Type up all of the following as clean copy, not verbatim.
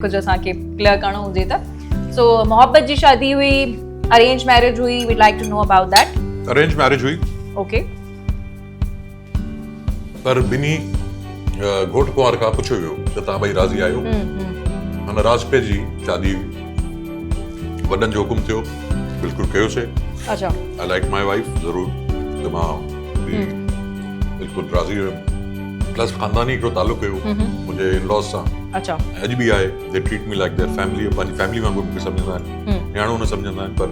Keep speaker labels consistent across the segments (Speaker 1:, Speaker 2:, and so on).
Speaker 1: ڪجهه اسان کي ڪليئر ڪرڻو هجي ته سو محبت جي شادي هئي ارينج ميرج هئي we'd like to know about that.
Speaker 2: Arrange marriage هئي.
Speaker 1: اوڪي.
Speaker 2: پر ٻنهي گهوٽ ڪنوار کان پڇيو ويو ته توهان ٻئي راضي آهيو؟ معنيٰ راضپي جي شادي هئي. وڏن جو حڪم ٿيو بلڪل ڪيوسي.
Speaker 1: اچھا.
Speaker 2: I like my wife ضرور ته مان بلڪل راضي هيم. پلس خانداني هڪڙو تعلق هيو منهنجي ان لاز سان.
Speaker 1: اچھا.
Speaker 2: ۽ اڄ به آهي. They treat me like their family پنهنجي فيملي وانگر مونکي سمجهندا آهن. نياڻو نه سمجهندا آهن پر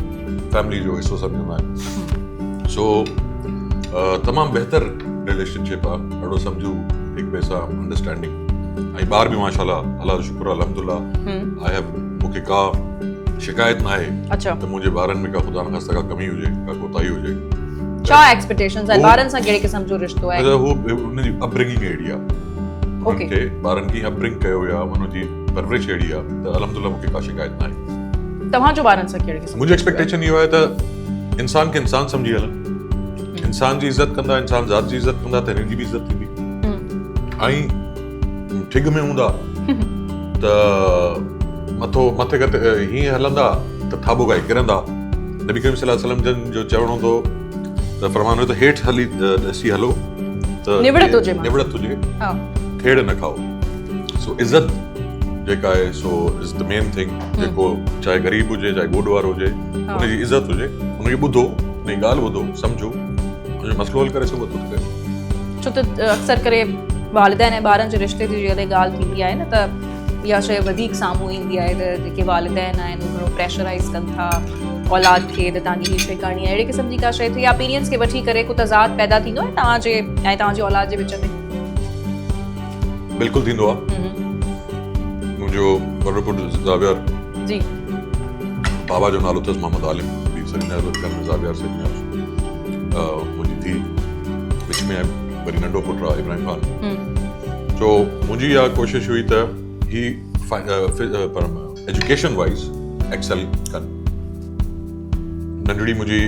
Speaker 2: فيملي جو حصو سمجهندا آهن. سو تمام بهتر رليشن شپ آهي. ڏاڍو سمجهو هڪ ٻئي سان انڊرسٽينڊنگ ۽ ٻار به ماشاء الله الله جو شڪر آهي الحمد لله I have مونکي ڪا شڪايت نه آهي ته منهنجي ٻارن ۾ ڪا خدا نخواسته ڪا ڪمي هجي ڪا ڪوتاهي هجي.
Speaker 1: ڇا ايڪسپيڪٽيشنز آهن ٻارن سان ڪهڙي قسم جو رشتو آهي؟
Speaker 2: هو ان جي اپ برنگنگ اهڙي آهي انهن کي ٻارن کي اپ برنگ ڪيو ويو آهي انهن جي پرورش اهڙي آهي ته الحمد لله مونکي ڪا شڪايت نه آهي.
Speaker 1: توهان جو ٻارن سان ڪهڙي قسم
Speaker 2: منهنجو ايڪسپيڪٽيشن اهو آهي ته انسان کي انسان سمجهي هلن انسان جي عزت ڪندا انسان ذات جي عزت ڪندا ته هنن جي به عزت ٿيندي ۽ ٺڳ ۾ هوندا ته مٿو مٿي کي هيئن هلندا ته ٿاٻو کائي ڪرندا. نبي ڪريم صلي الله عليه وسلم جن جو چوڻ هوندو ته فرمان هيو ته هيٺ هلي ڏسي هلو ته
Speaker 1: نوڙت هجي
Speaker 2: نوڙت هجي ٿيڙ نه کائو. سو عزت جيڪا آهي سو از the main thing جيڪو چاهي غريب هجي چاهي گوڏ وارو هجي ان جي عزت هجي ان کي ٻڌو ان جي ڳالهه ٻڌو سمجهو ان جو مسئلو حل ڪري سگهو ٿو ته ڪيو.
Speaker 1: ڇو ته اڪثر ڪري والدين ۽ ٻارن جي رشتي جي جڏهن ڳالهه ٿيندي آهي نه ته اها شيء وڌيڪ سامهون ايندي آهي ته جيڪي والدين آهن اهي گهڻو پريشرائز ڪن ٿا اولاد کي ته توهان کي هي شيء ڪرڻي آهي اهڙي قسم جي ڪا شيء ٿي يا پيرينٽس کي وٺي ڪري ڪو تضاد پيدا ٿيندو آهي توهان جي ۽ توهان جي اولاد جي وچ ۾؟
Speaker 2: بلڪل ٿيندو آهي. منهنجو وڏو پٽ زاويار
Speaker 1: جي
Speaker 2: بابا جو نالو اٿس محمد عالم سڏيندا آهيون گهر ۾ زاويار سڏيندا آهيون. منهنجي ڌيء وچ ۾ آهي وري ننڍو پٽ آهي ابراهيم خان. سو منهنجي اها ڪوشش هئي ته هي ايجوڪيشن وائز ايڪسل ڪن. ننڍڙي منهنجي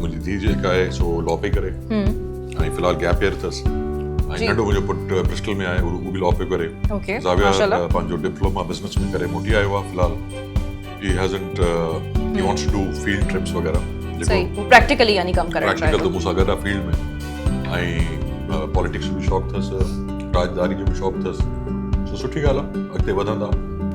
Speaker 2: منهنجي ڌيء جيڪا آهي سو لا پئي ڪري ۽ في الحال گيپ ايئر اٿس ۽ ننڍو منهنجو پٽ برسٽل ۾ آهي اهو به لا پيو ڪري. زاويار پنهنجو ڊپلوما بزنس ۾ ڪري موٽي آيو آهي في الحال he hasn't he wants to do field trips وغيره.
Speaker 1: صحيح پريڪٽيڪلي يعني ڪم ڪرڻ
Speaker 2: چاهي ٿو. پريڪٽيڪل ته مون سان گڏ آهي فيلڊ ۾ ۽ پاليٽڪس جو به شوق اٿس راڄداري جو به شوق اٿس سو سٺي ڳالهه آهي اڳتي وڌندا.